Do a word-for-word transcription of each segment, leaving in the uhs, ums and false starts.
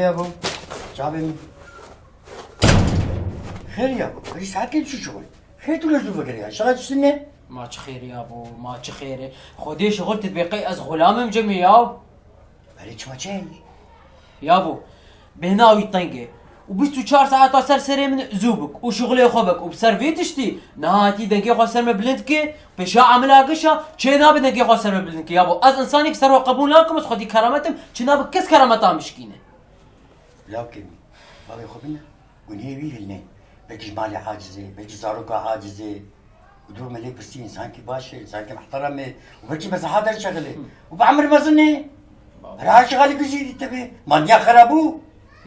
Yabo, çavê min. Xêr yabo, berî saet kêm çi şixul? Xêr tu lê zû vekirî ya, şixul tiştî ne? Ma çi xêr yabo, ma çi xêr e? Xwedê şixul tu dibê qey ez xulamim cemî ya. Berê çima çi heye? Yabo, bêhna wî teng e. Û bîst û çar saeta ser serê min zû bik û şixulê xwe bik û bi ser vê tiştî niha hatî dengê xwe ser me bilind kê, pêşa amila gişa çê nabe dengê xwe ser me bilind kê. Yabo, ez insanek ser xwe qebûl nakim, ez xwedî keramet im, çê nabe kes kerameta min şikîne. Lawkê min, bavê xwe bine, gunehê wî hilne. Belkî ji malê aciz e, belkî zaroka aciz e. Û dur me lê pirsî, însankî baş e, însankî muhterem e. Û belkî meslaha derşexile. Û bi emir mezin e. Baba. Her aşiq alî guzî dî tebe. Ma dinya xera bû.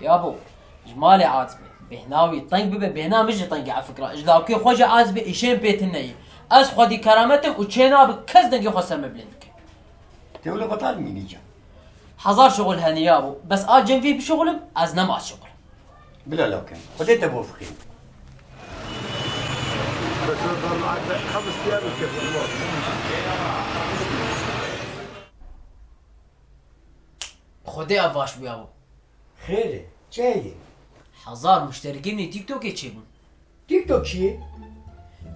Yabo, ji malê aciz be. Bêhna wî teng bibe, bêhna min jî teng e, a fikra. Ji lawkê xwe jî aciz be, îşên pê tune ye. Ez xwedî keramet im û çê nabe kes dengê xwe ser me bilind bike. Tê wilo betal mînî ca. Hezar şixul hene yabo. Bes a cem vî bişixulim, ez nema şixul. Bila lawkê min. Xwedê te biwefîqî. Xwedê ev baş bû yabo. Xêr e. Çi heye? Hezar muşterikê min ê TikTokê çêbûn. TikTok çi ye?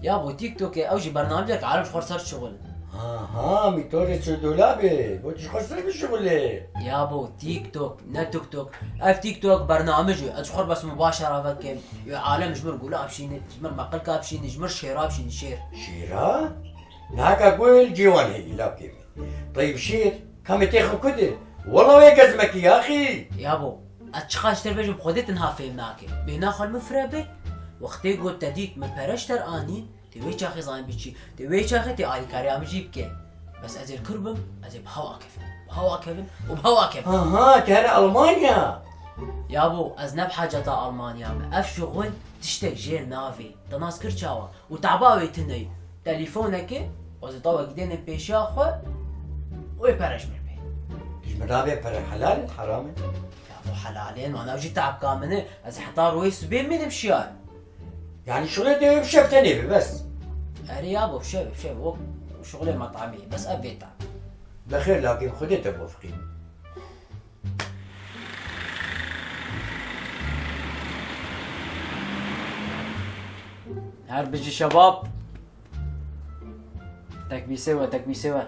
Yabo, TikTok e, ew jî bernameyek alem ji xwe ser şixul in. Ha, ha, mîtorê çi dolabê, bo tu ji xwe ser bişixulê. Yabo, TikTok, ne TikTok. Ev TikTok bername jî, ez ji xwe bes mubaşera vekim. Wê alem ji mir gula bişîne, ji mir meqilka bişîne, ji mir şêra bişîne, şêr. Şêra? Naka gul cêwan heyî, lawkê min. Teyb şêr, ka me têxin ku de? Wela wê gezmekî yaxî. Yabo, ez çiqas ji te bêjim, Xwedê tu niha fêm nakî. Bêhna xwe li min fire bê. Wextê got te dît min pere ji te re anî, tê wê çaxê zanî bê çi. Tê wê çaxê tê alîkariya min jî bike. Bes ez ê li kur bim, ez ê bi hewa kevim. Bi hewa kevim û bi hewa kevim. Aha, tu here Almanya. Yabo, ez ne bi haceta Almanya me. Ev şixul tiştek jêr navê. Te nas kir çawa? Û taba wê tune ye. Telîfonekê, ez ê tawekî dênim pêşiya xwe û ê pere ji min bê. Ji min nabê pere helal in, heram in? Ya bo helal in, wana ew jî tabka min e. Ez heta royê sibê mînim şiyar. Yani şixulê te bi şev tenê be, bes. Erê ya bo, bi şev, bi şev. O şixulê metamê, bes ev bê tab. Bi xêr, lakin Xwedê te biwefqî. Her bijî şebab. Tekbîsê we, tekbîsê we.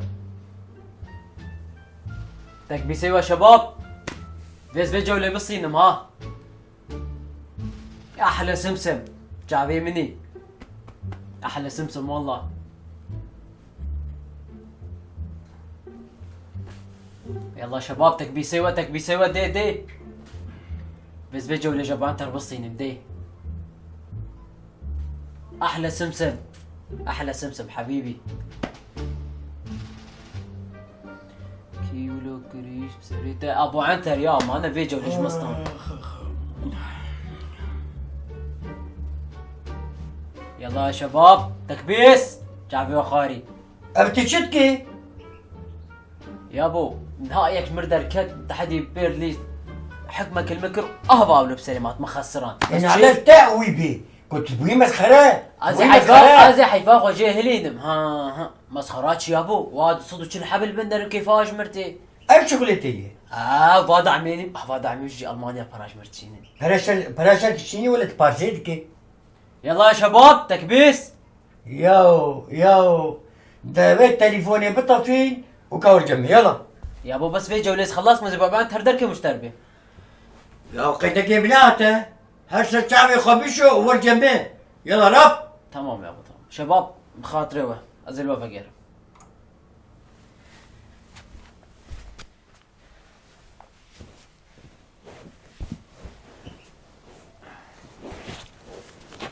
Tekbîsê we şebab. Vêz vê cewlê bisînim ha. Ehle simsim. Çavê min î. Ehle simsim wallah. Yalla şebab, tekbîsê we, tekbîsê we, dê, dê. Vêz vê cewlê jeban terbistînim, dê. Ehle simsim. Ehle simsim, hebîbî. Kî wilo kirîş bi serê te. Abo Enter ya, mane vê cewlê ji mestan. Yalla şebab, tekbîs. Çavê we xarî. Ev tê çi dikê? Yabo, niha yek ji mir derket, te hedî pêr lî hikmek li min kir, ahva ew li bi serê me hat, min xesiran. Bes çi? Nalel te wî bî. Ku tu bûyî mesxere. Ez ê heyfa, ez ê heyfa xwe jê hilînim. Ha, ha. Mesxera çi yabo? Wa du sed û çil heb li bin derin kêfa ji mir tê. Ev çixulê tê ye? Aa, va damênî, ah, va damênî jî Almanya para ji mir çînin. Pere şer, pere şer çînî wele tu parzê dike. Yalla şebab, tekbîs. Yaw, yaw. De vê telîfonê bitefîn û ka wir cem, yala. Yabo bes vê cewlê ez xelas me zê baba ter derke muşter bê. Ya qeydekê binate. Her ser çavê xwe bişo û wir cem bê. Yala rap. Tamam yabo, tamam. Şebab, bi xatirê we. Ez ê li we vegerim.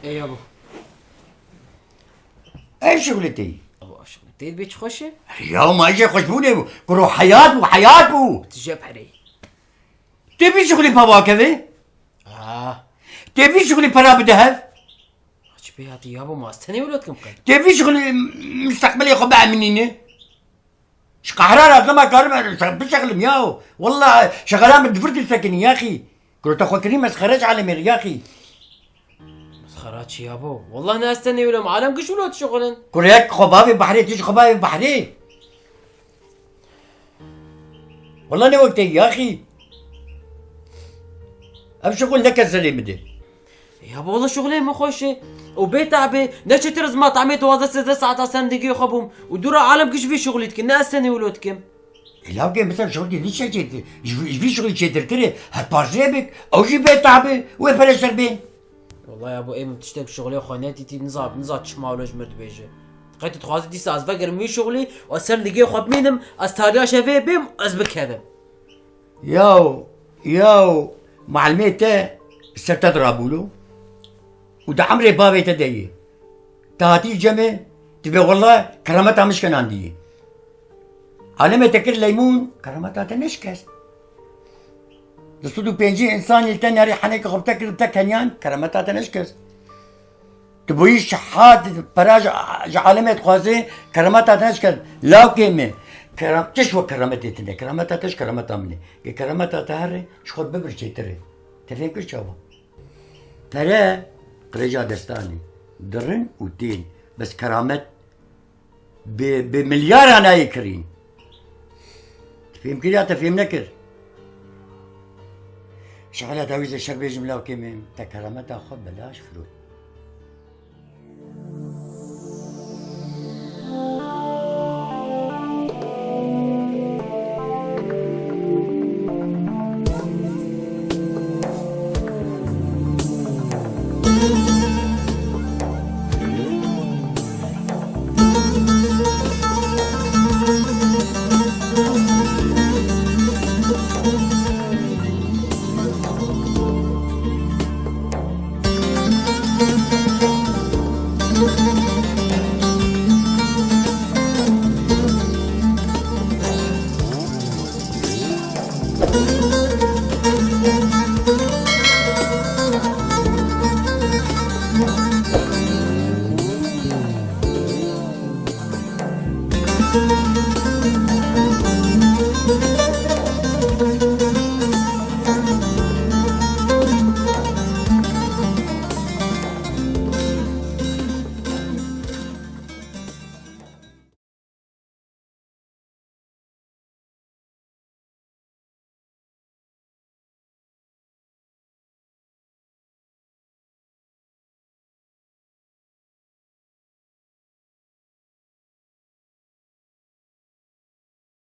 Ey abo. Ev şixulê te yî. Abo, ev şixulê te yî bê çi xweş e? Ya ma jê xweşbûnê bû. Kuro heyat bû, heyat bû. Tu jê perê. Tê bî şixulê pava keve? Ah. Tê bî şixulê pera bide hev? Çi pê hatî yabo, ma ez tenê wilo dikim qey? Tê bî şixulê misteqbilê xwe biemînîne? Ji qehra re dema karim bişexilim ya. Wallah şexera min di vir disekinî yaxî. Kuro te xwe kirî mesxere ji alemê re yaxî. Mesxera çi yabo? Wallah ne ez tenê wilo, em alem giş wilo dişixulin. Kuro yek xwe bavê behrê, tu ji xwe bavê behrê. Wallah ne wek te yaxî. Ev şixul neke serê min de. Ya wala şixulê min xweş e. Û bê tabê, ne çêtir ez matemê duwazdeh sêzdeh saeta sendîgê xwe bûm. Û dûra alem giş vî şixulî dikin, ne ez tenê wilo dikim. E, lawkê, mesela şixulî nîşe çêtir. Ji vî, ji vî şixulî çêtirtir e. Her parzê bik, ew jî bê tabê, wê pere ser bên. Wala ya bo ê min tiştek şixulê xwe nedîtî, niza, niza çima wilo ji min dibêje. Qey tu dixwazî dîsa ez vegerim wî şixulî û ez sendîgê xwe bimînim, ez tariya şevê bêm, ez bikevim. Yaw, yaw, malimê te ser te dirabûlo û di emrê bavê te de yê. Te hatî cemê, tu bê wela kerameta min şkenandiyê. Alemê te kir leymûn, kerameta te neşkest. Du sed û pêncî însanî li te nerî henekê xwe bi te kir, bi te keniyan, kerameta te neşkest. Tu bûyî şehat, pera ji, ji alemê dixwazê, kerameta te neşkest. Lawkê min, keram-, çi ji we kerametê tune, kerameta te ji kerameta min e. Ke kerameta te here, ji xwe bibir çêtir e. Te fêm kir çawa? Pere, qirêja destan e. Dirin û tên. Bes keramet bi, bi milyaran nayê kirîn. Tu fêm kir ya te fêm nekir? Şexla te wî zê şer bêjim lawkê min, te kerameta xwe belaş firot.